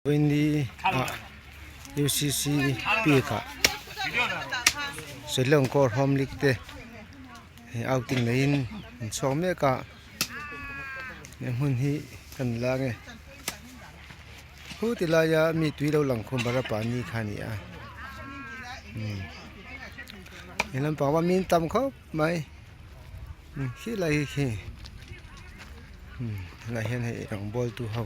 Vawiini ah UCC peak ah Selangkawr home league te hei outing neiin an chhuak mek a he hmun hi kan la nge khu ti laia mi tui lo lang khum barapani kha a ni a umm he lampang pawh mi an tam khawp mai khi lai hi khi umm tunah hian hei rawngbawl tu ho.